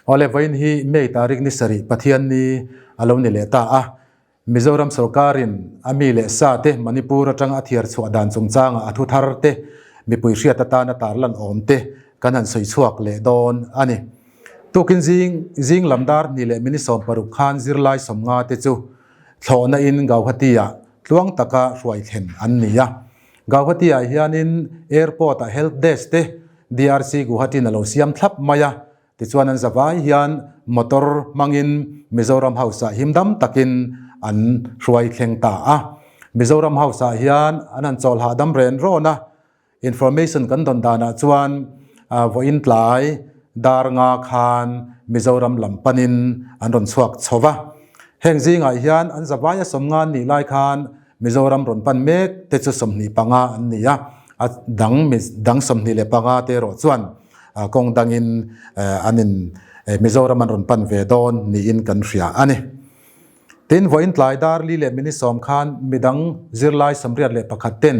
Awle vawiin hi May tarik ni sarih Pathian ni a lo ni leh ta a. Mizoram sorkarin a mi leh sa te Manipur atanga a thiar chhuah dan chungchanga a thu thar te mipui hriat atana tarlan awm te kan han sawi chhuak leh dawn a ni. Tukin zing zing lam dar hnih leh minute 60 khan zirlai 50 te chu thlawhna in Gauhati-ah tluang taka hruai thlen an ni a. Gauhati-ah hianin airport-ah help desk te DRC Guwahati-in a lo siam thlap mai a. Tichuan an zavai hian motor hmangin Mizoram House-ah himdam takin an hruai thleng ta a. Mizoram House-ah hian an han chawl hahdam ren rawn a, information kan dawn danah chuan vawiin tlai dar nga khan Mizoram lam panin an rawn chhuak chho va. Heng zingah hian an zavaia 50 nih lai khan Mizoram rawn pan mek te chu 25 an ni a, a dang dang 25 te erawh chuan kawng dangin an in Mizoram an rawn pan ve dawn niin kan hria a ni. Tin, vawiin tlai dar li leh minute 10 khan midang zirlai 81 ten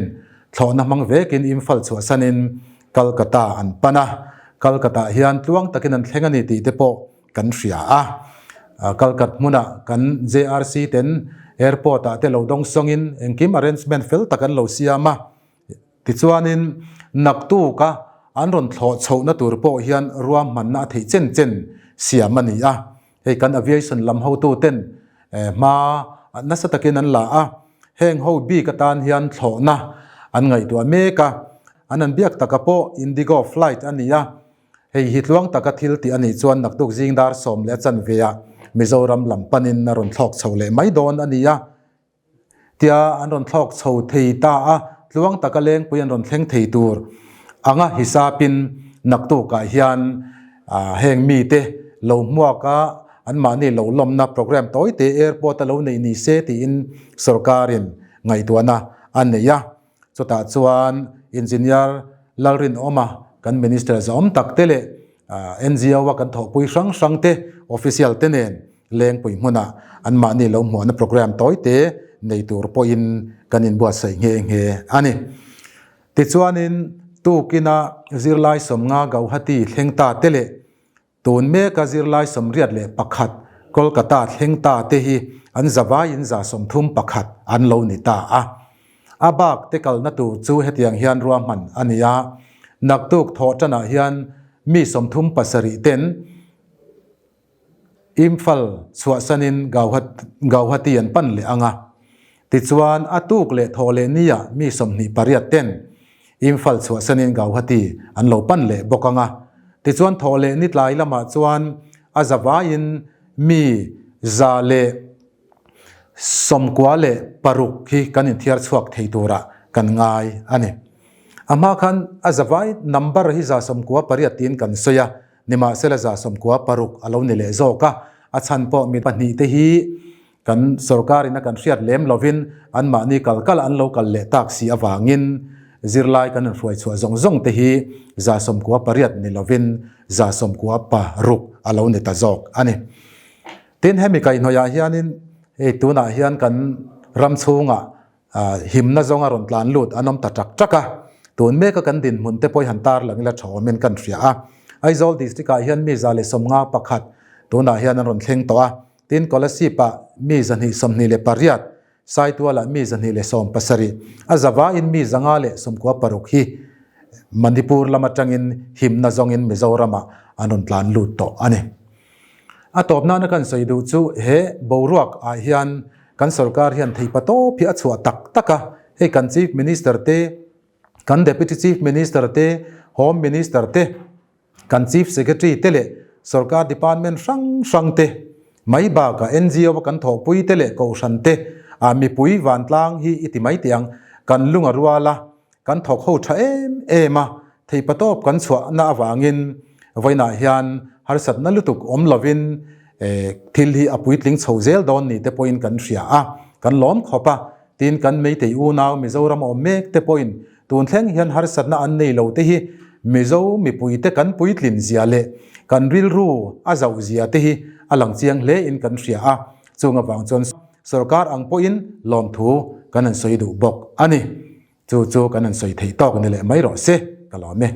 thlawhna hmang vekin Imphal chhuahsanin Kolkata an pan a, Kolkata hian tluang takin an thleng a ni tih te pawh kan hria a. Kalkat hmunah kan JRC ten airport ah te lo dawng sawngin engkim arrangement fel tak an lo siam a. Tichuanin naktuka an rawn thlawh chhohna tur pawh hian ruahmanna a theih chen chen siam a ni a. Hei kan aviation lam hotu ten hma nasa takin an la a. Heng ho bik atan hian thlawhna an ngaihtuah mek a. An an biak taka pawh Indigo flight a ni a. Hei hi tluang taka thil tih a nih chuan naktuk zing dar 10 leh a chanve ah Mizoram lam panin a rawn thlawk chho leh mai dawn a ni a. Tia an rawn thlawk chho thei ta a, tluang taka lengpui an rawn thleng thei tur anga hisapin naktukah hian heng mite lo hmuaka anmahni lo lawmna programme tawi te airport a lo neih ni se tiin sorkarin ngaihtuahna a nei a. Chutah chuan Engineer Lalrinawma kan Minister zawm tak te leh NGO a kan thawhpui hrang hrang te official te nen Lengpui hmunah anmahni lo hmuahna programme tawi te nei tur pawhin kan inbuatsaih nghe nghe a ni. Tichuanin tukina zirlai 50 Gauhati thleng ta te leh Tun meka zirlai 81 Kolkata thleng ta te hi an zavaiin 31 an lo ni ta a. A bak te kalna tur chu hetiang hian ruahman a ni a, naktuk thawh tanah hian mi 37 ten Imphal chhuahsanin Gauhati an pan leh ang a. Tichuan a tuk leh thawh leh nia mi 28 ten Imphal chhuahsanin Gauhati an lo pan leh bawk ang a. Tichuan thawh leh ni tlai lamah chuan a zavaiin mi 196 hi kan inthiar chhuak thei turah kan ngai a ni. A hma khan a zavai number hi 98 tiin kan sawi a, nimahsela 96 a lo ni leh zawk a. A chhan pawh mi pahnih te hi Kan sorkarin a kan hriat lem lovin anmahni kal kal an lo kal leh tak si avangin zirlai kan inhruai chhuah zawng zawng te hi 98 ni lovin 96 a lo ni ta zawk a ni. Tin, hemi kaihhnawihah hianin hei tunah hian kan ram chhungah himna zawnga rawn tlan lut an awm ta tak tak a, tun meka kan dinhmun te pawh hi han tarlang ila tha awmin kan hria a. Aizawl district-ah hian mi 151 tunah hian an rawn thleng tawh a. Tin, Kolasib-ah mi 228, Saitual-ah mi 217, a zavain mi 596 hi Manipur lam atangin himna zawngin Mizoramah an rawn tlan lut tawh a ni. A tawp nana kan sawi duh chu he boruak ah hian kan sorkar hian theipa tawp hi a chhuah tak tak a, hei kan Chief Minister te, kan Deputy Chief Minister te, Home Minister te, Kan Chief Secretary te leh Sorkar Department hrang hrang te mai bakah NGO a kan thawhpui te leh Kohhran te ah mipui vantlang hi i ti mai teh ang. Kan lung a rual a, kan thawk ho tha em em a, theipatawp kan chhuahna avangin vawiinah hian harsatna lutuk awm lovin thil hi a puitling chho zel dawn ni te pawhin kan hria a, kan lawm khawp a. Tin, kan Meitei unau Mizoram awm mek te pawhin tun thleng hian harsatna an nei lo te hi Mizo mipuite kan puitlin zia leh kan rilru a zauh zia te hi a lang chiang hle in kan hria a, chung avang chuan sorkar ang pawhin lawmthu kan han sawi duh bawk a ni. Chu chu kan han sawi theih tawk ni leh mai rawh se, ka lawm e.